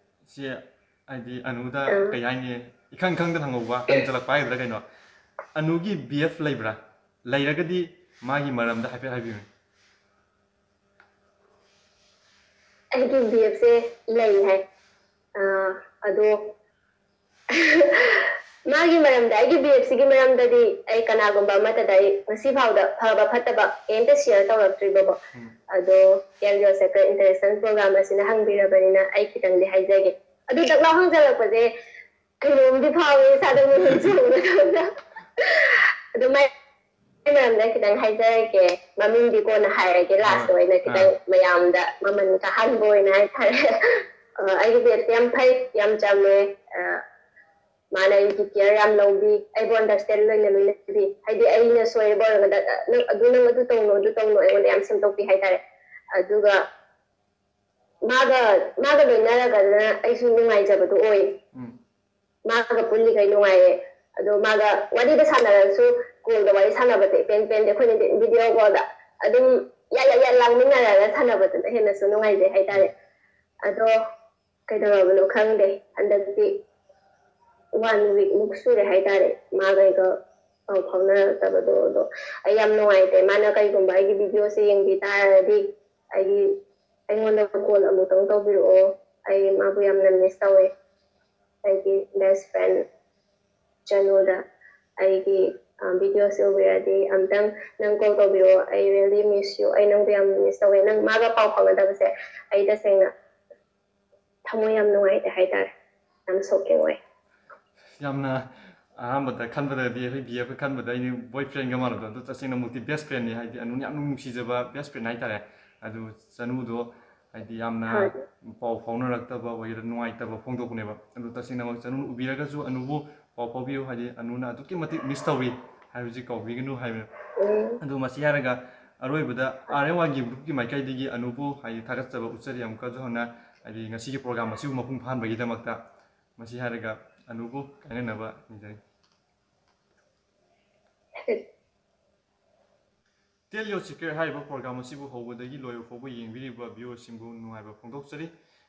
ꯁꯤ ꯍꯥꯏꯗꯤ ꯑꯅꯨꯗ ꯑꯥ꯫ ꯀꯩ ꯍꯥꯏꯅꯤ, ꯏꯈꯪ ꯈꯪꯗꯅ ꯍꯪꯍꯧꯕ, ꯍꯪꯖꯜꯂꯛꯄ ꯍꯥꯏꯒꯗ꯭ꯔꯥ ꯀꯩꯅꯣ, ꯑꯅꯨꯒꯤ ꯕꯤ ꯑꯦꯐ ꯂꯩꯕ꯭ꯔꯥ? ꯂꯩꯔꯒꯗꯤ ꯃꯥꯒꯤ ꯃꯔꯝꯗ ꯍꯥꯏꯐꯦꯠ ꯍꯥꯏꯕꯤꯌꯨꯅꯦ꯫ ꯑꯩꯒꯤ ꯕꯤ ꯑꯦꯐꯁꯦ ꯂꯩ ꯍꯥꯏ꯫ ꯑꯥ, ꯑꯗꯣ ꯃꯥꯒꯤ ꯃꯔꯝꯗ, ꯑꯩꯒꯤ ꯕꯤ ꯑꯦꯐꯁꯤꯒꯤ ꯃꯔꯝꯗꯗꯤ ꯑꯩ ꯀꯅꯥꯒꯨꯝꯕ ꯑꯃꯠꯇꯗ ꯑꯩ ꯉꯁꯤ ꯐꯥꯎꯗ ꯐꯕ ꯐꯠꯇꯕ ꯀꯩꯝꯇ ꯁꯤꯌꯔ ꯇꯧꯔꯛꯇ꯭ꯔꯤꯕꯀꯣ꯫ ꯎꯝ꯫ ꯑꯗꯣ ꯀꯦꯟꯗ꯭ꯔ ꯁꯦꯀ꯭ꯔꯦꯠ ꯏꯟꯇꯔꯦꯁꯟ ꯄ꯭ꯔꯣꯒ꯭ꯔꯥꯝ ꯑꯁꯤꯅ ꯍꯪꯕꯤꯔꯕꯅꯤꯅ ꯑꯩ ꯈꯤꯇꯪꯗꯤ ꯍꯥꯏꯖꯒꯦ꯫ ꯑꯗꯨ ꯗꯛ ꯂꯥꯎ ꯍꯪꯖꯔꯛꯄꯁꯦ ꯀꯩꯅꯣꯝꯗꯤ ꯐꯥꯎꯋꯦ ꯏꯁꯥꯗ, ꯃꯤꯍꯨꯟ ꯆꯣꯡꯕꯗꯧꯅ꯫ ꯑꯗꯨ ꯃꯥꯏ ꯃꯔꯝꯗ ꯈꯤꯇꯪ ꯍꯥꯏꯖꯔꯛꯀꯦ꯫ ꯃꯃꯤꯡꯗꯤ ꯀꯣꯟꯅ ꯍꯥꯏꯔꯒꯦ, ꯂꯥꯁꯇ ꯍꯣꯏ꯫ ꯑꯣꯏꯅ ꯈꯤꯇꯪ ꯑꯥ꯫ ꯃꯌꯥꯝꯗ ꯃꯃꯜ ꯀꯥꯍꯟꯕ ꯑꯣꯏꯅ ꯍꯥꯏꯇꯥꯔꯦ꯫ ꯑ, ꯑꯩꯒꯤ ꯕꯦꯁꯇꯤ ꯌꯥꯝ ꯐꯩ, ꯌꯥꯝ ꯆꯝꯃꯦ꯫ ꯑ, ꯃꯥꯅ ꯑꯩꯒꯤ ꯀꯤꯌꯔ ꯌꯥꯝ ꯂꯧꯕꯤ, ꯑꯩꯕꯨ ꯑꯟꯗꯔꯁꯇꯦꯟ ꯂꯣꯏꯅ ꯂꯣꯏꯅꯕꯤ꯫ ꯍꯥꯏꯗꯤ ꯑꯩꯅ ꯁꯣꯏꯕ ꯑꯣꯏꯔꯒꯅ, "ꯅꯪ ꯑꯗꯨ, ꯅꯪ ꯑꯗꯨ ꯇꯧꯅꯣ, ꯑꯗꯨ ꯇꯧꯅꯣ", ꯑꯩꯉꯣꯟꯗ ꯌꯥꯝ ꯁꯦꯝꯗꯣꯛꯄꯤ ꯍꯥꯏꯇꯥꯔꯦ꯫ ꯑꯗꯨꯒ ꯃꯥꯒ ꯃꯥꯒ ꯂꯣꯏꯅꯔꯒꯅ ꯑꯩꯁꯨ ꯅꯨꯡꯉꯥꯏꯖꯕꯗꯣ ꯑꯣꯏ꯫ ꯎꯝ ꯃꯥꯒ ꯄꯨꯜꯂꯤꯈꯩ ꯅꯨꯡꯉꯥꯏꯌꯦ꯫ ꯑꯗꯣ ꯃꯥꯒ ꯋꯥꯔꯤꯗ ꯁꯥꯟꯅꯔꯁꯨ, ꯀꯣꯜꯗ ꯋꯥꯔꯤ ꯁꯥꯟꯅꯕꯁꯦ ꯏꯄꯦꯟ ꯄꯦꯟꯗꯦ꯫ ꯑꯩꯈꯣꯏꯅꯗꯤ ꯚꯤꯗꯤꯑꯣ ꯀꯣꯜꯗ ꯑꯗꯨꯝ ꯌꯥ ꯌꯥ ꯌꯥ ꯂꯥꯡꯃꯤꯟꯅꯔꯒ ꯁꯥꯟꯅꯕꯗꯨꯅ ꯍꯦꯟꯅꯁꯨ ꯅꯨꯡꯉꯥꯏꯖꯩ ꯍꯥꯏꯇꯥꯔꯦ꯫ ꯑꯗꯣ ꯀꯩꯗꯧꯔꯕꯅꯣ ꯈꯪꯗꯦ, ꯍꯟꯗꯛꯇꯤ ꯋꯥꯟ ꯋꯤꯛꯃꯨꯛ ꯁꯨꯔꯦ ꯍꯥꯏꯇꯥꯔꯦ ꯃꯥꯒ ꯑꯩꯒ ꯄꯥꯎ ꯐꯥꯎꯅꯔꯛꯇꯕꯗꯣ꯫ ꯑꯗꯣ ꯑꯩ ꯌꯥꯝ ꯅꯨꯡꯉꯥꯏꯇꯦ꯫ ꯃꯥꯅ ꯀꯩꯒꯨꯝꯕ ꯑꯩꯒꯤ ꯚꯤꯗꯤꯑꯣꯁꯦ ꯌꯦꯡꯕꯤ ꯇꯥꯔꯗꯤ ꯑꯩꯒꯤ ꯑꯩꯉꯣꯟꯗ ꯀꯣꯜ ꯑꯃꯨꯛꯇꯪ ꯇꯧꯕꯤꯔꯛꯑꯣ꯫ ꯑꯩ ꯃꯥꯕꯨ ꯌꯥꯝꯅ ꯃꯤꯁ ꯇꯧꯋꯦ꯫ ꯑꯩꯒꯤ ꯕꯦꯁ ꯐ꯭ꯔꯦꯟ ꯆꯅꯨꯗ ꯑꯩꯒꯤ ꯚꯤꯗꯤꯑꯣꯁꯦ ꯎꯕꯤꯔꯗꯤ ꯑꯝꯇꯪ ꯅꯪ ꯀꯣꯜ ꯇꯧꯕꯤꯔꯛꯑꯣ꯫ ꯑꯩ really miss you꯫ ꯑꯩ ꯅꯪꯕꯨ ꯌꯥꯝ ꯃꯤꯁ ꯇꯧꯋꯦ꯫ ꯅꯪ ꯃꯥꯒ ꯄꯥꯎ ꯐꯥꯎꯅꯗꯕꯁꯦ ꯑꯩ ꯇꯁꯦꯡꯅ ꯊꯃꯣꯏ ꯌꯥꯝ ꯅꯨꯡꯉꯥꯏꯇꯦ ꯍꯥꯏꯇꯥꯔꯦ꯫ ꯌꯥꯝ ꯁꯣꯛꯀꯤꯡ ꯑꯣꯏ꯫ ꯌꯥꯝꯅ ꯑꯍꯥꯟꯕꯗ ꯈꯟꯕꯗꯗꯤ ꯑꯩꯈꯣꯏ ꯕꯤ ꯑꯦꯐ ꯈꯟꯕꯗ ꯑꯩꯗꯤ ꯕꯣꯏ ꯐ꯭ꯔꯦꯟꯒ ꯃꯥꯟꯅꯕꯗꯣ, ꯑꯗꯣ ꯇꯁꯦꯡꯅꯃꯛꯇꯤ ꯕꯦꯁ ꯐ꯭ꯔꯦꯟꯅꯤ꯫ ꯍꯥꯏꯗꯤ ꯑꯅꯨꯅ ꯌꯥꯝ ꯅꯨꯡꯁꯤꯖꯕ ꯕꯦꯁ ꯐ꯭ꯔꯦꯟ ꯍꯥꯏꯇꯥꯔꯦ꯫ ꯑꯗꯨ ꯆꯅꯨꯗꯣ ꯍꯥꯏꯗꯤ ꯌꯥꯝꯅ ꯍꯣꯏ꯫ ꯄꯥꯎ ꯐꯥꯎꯅꯔꯛꯇꯕ ꯑꯣꯏꯒꯦꯔꯥ ꯅꯨꯡꯉꯥꯏꯇꯕ ꯐꯣꯡꯗꯣꯛꯄꯅꯦꯕ꯫ ꯑꯗꯨ ꯇꯁꯦꯡꯅꯃꯛ ꯆꯅꯨꯅ ꯎꯕꯤꯔꯒꯁꯨ ꯑꯅꯨꯕꯨ ꯄꯥꯎ ꯐꯥꯎꯕꯤꯌꯨ, ꯍꯥꯏꯗꯤ ꯑꯅꯨꯅ ꯑꯗꯨꯛꯀꯤ ꯃꯇꯤꯛ ꯃꯤꯁ ꯇꯧꯏ ꯍꯥꯏꯕꯁꯤ ꯀꯥꯎꯕꯤꯒꯅꯨ ꯍꯥꯏꯕ꯫ ꯎꯝ꯫ ꯑꯗꯨ ꯃꯁꯤ ꯍꯥꯏꯔꯒ ꯑꯔꯣꯏꯕꯗ ꯑꯥꯔ ꯑꯦꯝ ꯋꯥꯟꯒꯤ ꯒ꯭ꯔꯨꯞꯀꯤ ꯃꯥꯏꯀꯩꯗꯒꯤ ꯑꯅꯨꯕꯨ ꯍꯥꯏꯗꯤ ꯊꯥꯒꯠꯆꯕ ꯎꯠꯆꯔꯤ ꯑꯃꯨꯛꯀꯁꯨ ꯍꯟꯅ, ꯍꯥꯏꯗꯤ ꯉꯁꯤꯒꯤ ꯄ꯭ꯔꯣꯒ꯭ꯔꯥꯝ ꯑꯁꯤꯕꯨ ꯃꯄꯨꯡ ꯐꯥꯍꯟꯕꯒꯤꯗꯃꯛꯇ꯫ ꯃꯁꯤ ꯍꯥꯏꯔꯒ ꯑꯅꯨꯕꯨ ꯀꯥꯏꯅꯅꯕ ꯅꯤꯖꯔꯤ꯫ Tell Your Secret ꯍꯥꯏꯔꯤꯕ ꯄ꯭ꯔꯣꯒ꯭ꯔꯥꯝ ꯑꯁꯤꯕꯨ ꯍꯧꯕꯗꯒꯤ ꯂꯣꯏꯕ ꯐꯥꯎꯕ ꯌꯦꯡꯕꯤꯔꯤꯕ ꯚ꯭ꯌꯨꯋꯔꯁꯤꯡꯕꯨ ꯅꯨꯡꯉꯥꯏꯕ ꯐꯣꯡꯗꯣꯛꯆꯔꯤ꯫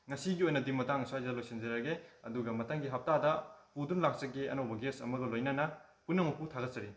ꯉꯁꯤꯒꯤ ꯑꯣꯏꯅꯗꯤ ꯃꯇꯥꯡ ꯑꯁ꯭ꯋꯥꯏꯗ ꯂꯣꯏꯁꯤꯟꯖꯔꯒꯦ꯫ ꯑꯗꯨꯒ ꯃꯊꯪꯒꯤ ꯍꯞꯇꯥꯗ ꯄꯨꯗꯨꯅ ꯂꯥꯛꯆꯒꯦ ꯑꯅꯧꯕ ꯒꯦꯁ ꯑꯃꯒ ꯂꯣꯏꯅꯅ꯫ ꯄꯨꯝꯅꯃꯛꯄꯨ ꯊꯥꯒꯠꯆꯔꯤ꯫